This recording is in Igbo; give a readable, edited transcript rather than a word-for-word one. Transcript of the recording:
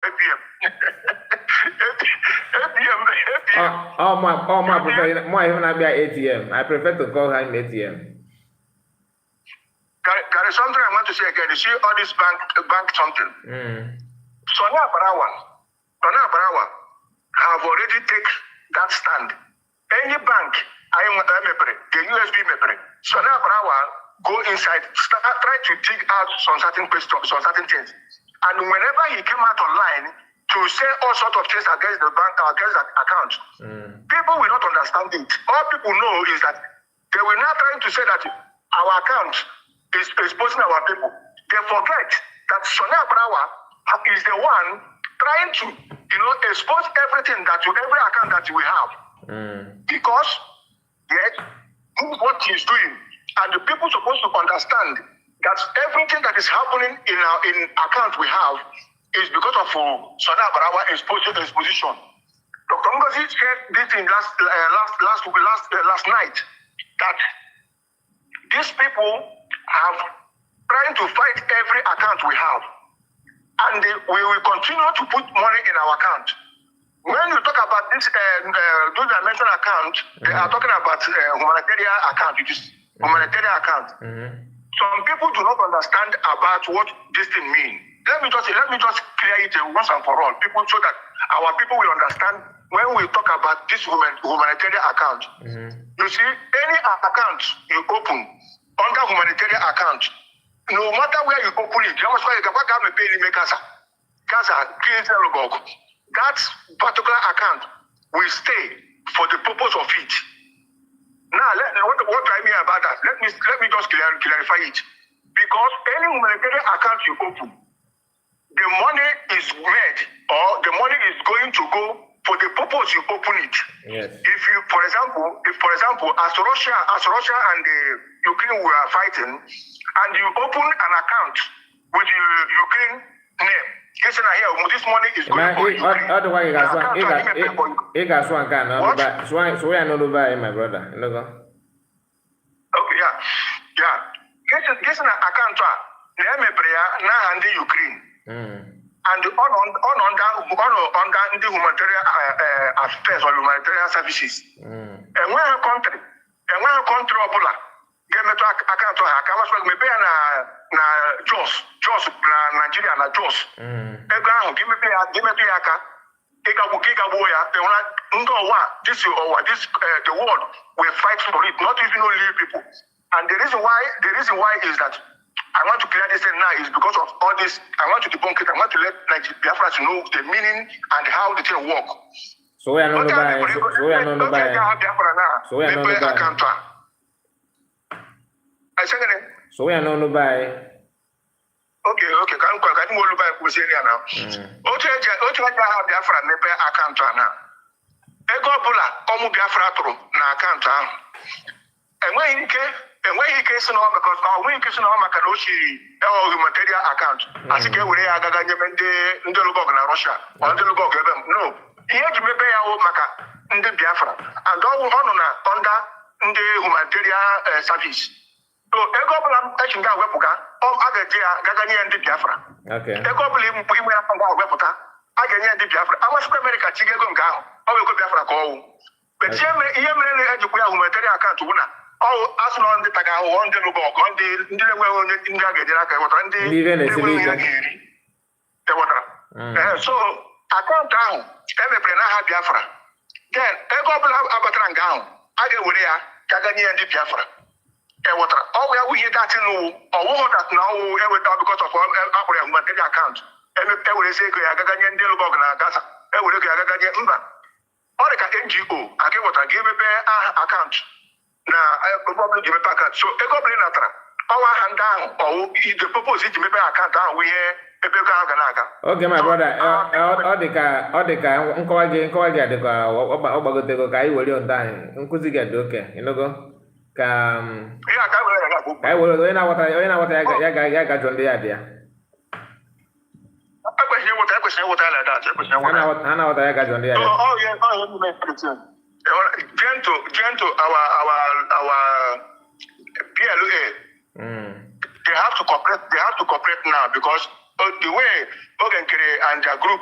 APM. APM, APM. Oh, I prefer more even I be ATM. I prefer to call him ATM. There is something I want to say again. You see all this bank something. Sonny Abarawa have already take that stand. Any bank, I mepere, the USB mepere. Sonny Abarawa go inside, start try to dig out some certain questions, some certain things. And whenever he came out online to say all sorts of things against the bank, against that account, people will not understand it. All people know is that they will now trying to say that our account is exposing our people. They forget that Sonny Abarawa is the one trying to expose everything that you, every account that we have. Because, yes, what he's doing, and the people supposed to understand that everything that is happening in our in account we have is because of Sonny Abarawa exposition. Dr. Ngozi said this thing last last last last last night that these people have trying to fight every account we have, and we will continue to put money in our account. When you talk about this two dimension account, they are talking about humanitarian account. It is humanitarian account. Some people do not understand about what this thing means. Let me just clear it once and for all, people, so that our people will understand when we talk about this humanitarian account. You see, any account you open under humanitarian account, no matter where you open it, you must Gaza, Gaza, that particular account will stay for the purpose of it. Now, what do I mean about that? Let me just clarify it. Because any humanitarian account you open, the money is made or the money is going to go for the purpose you open it. If you, for example, if for example, as Russia and the Ukraine were fighting, and you open an account with the Ukraine name, listen here, this money is going for Ukraine. Ọ dịkwa ị ga-asụ nke a n'ọnụ ba sụọ ya n'olu be anyị, my brother. Ịnụgo? Okay, yeah. Gịsị na account a na emepere ya n'aha ndị Ukraine. And ọ nọ under ndị humanitarian affairs or humanitarian services. Enweghị country ọbụla ga-emetụ account ha aka. Masịkwa gị mepee ya na Jos, na Nigeria, na Jos. Ego ahụ gị mepe ya, gị metụ ya aka, ịgagbu ka ịgagbuo ya. Enwere ndị ọwa, this ọwa, this the world will fight for it, not even only people. And the reason why is that I want to clear this thing now is because of all this. I want to debunk it. I want to let Nigeria, Biafra to know the meaning and how the thing work. Sụọ ya n'olu be anyị, sụọ ya n'olu be anyị. Biafra na Sụọ ya n'olu be mepee anyị. Account a. I say gịnị? Sụọ ya n'olu be anyị. Okay, ka m olu be anyị kwụzie ya na. Otu eji aha Biafra mepee account a na ego ọbụla ọmụ Biafra tụrụ na account ahụ, enweghị ike isi na ọ because ọ nweghị ike isi na ọ maka na o chiri ewe humanitarian account, asị ka e were ya agaga nyebe ndị lụgọgụ na Russia ọ ndị lụgọgụ ebe m no. Ihe eji mepee ya wụ maka ndị Biafra, and ọ nọ na under ndị humanitarian service. So ego ọbụla eji nga wepụga, a ga-eji ya gaga nye ya ndị Biafra. Ego ọbụla ime ya nga wepụta, a ga-enye ya ndị Biafra. Amasịkwa Amerịka chiga ego nke ahụ, ọ bụ ego Biafra ka ọwụ. But ihe mere na ejikwa ya humanitarian account bụ na ọwụ asụ na ndị taga ahụhụ, ndị lụga ọgụ, ndị na-enweghị onye ndị a ga-enyere aka, ewetara ndị Ndị ibe na-esiri enweghị ike. ihe ga-eri, ewetara. Ee, so account ahụ emepere n'aha Biafra, then ego ọbụla abatara nga ahụ, a ga-ewere ya ka ga nye ya ndị Biafra, ewetara. Ọwụ ya wụ ihe datin wụ ọwụhụ that na ọwụ eweta because of akpọrọ ya humanitarian account, ewerezi ego ya agaga nye ndị lụga ọgụ na Gaza, ewere ego ya agaga nye mba. Ọ dị ka NGO aka ewetara ga emepe aha account na ọbụla ji mepe account. So ego ọbụla ị natara, ọwa aha ndị ahụ, ọwụ the purpose iji mepe account ahụ wụ ihe ebe ego ahụ ga na-aga. Okay, my brother, ọ dị ka nkọwa gị adịka ọ gbagotego. Ka anyị were ụda anyị nkụzi gị dị oke, ịnụgo ka Ihe a ka were ya ga-agwụ. Ka anyị were onye na-aghọta ya ga jụọ ndị ya dị ya. Ekwesịrị ịghọta ya like that, ekwesịrị Ha ịghọta ya. na-aghọta ya ga jụọ ndị ya dị. Oh yeah, everything. Gentle, our PLA, they have to cooperate. They have to cooperate now because the way Ogenkere and their group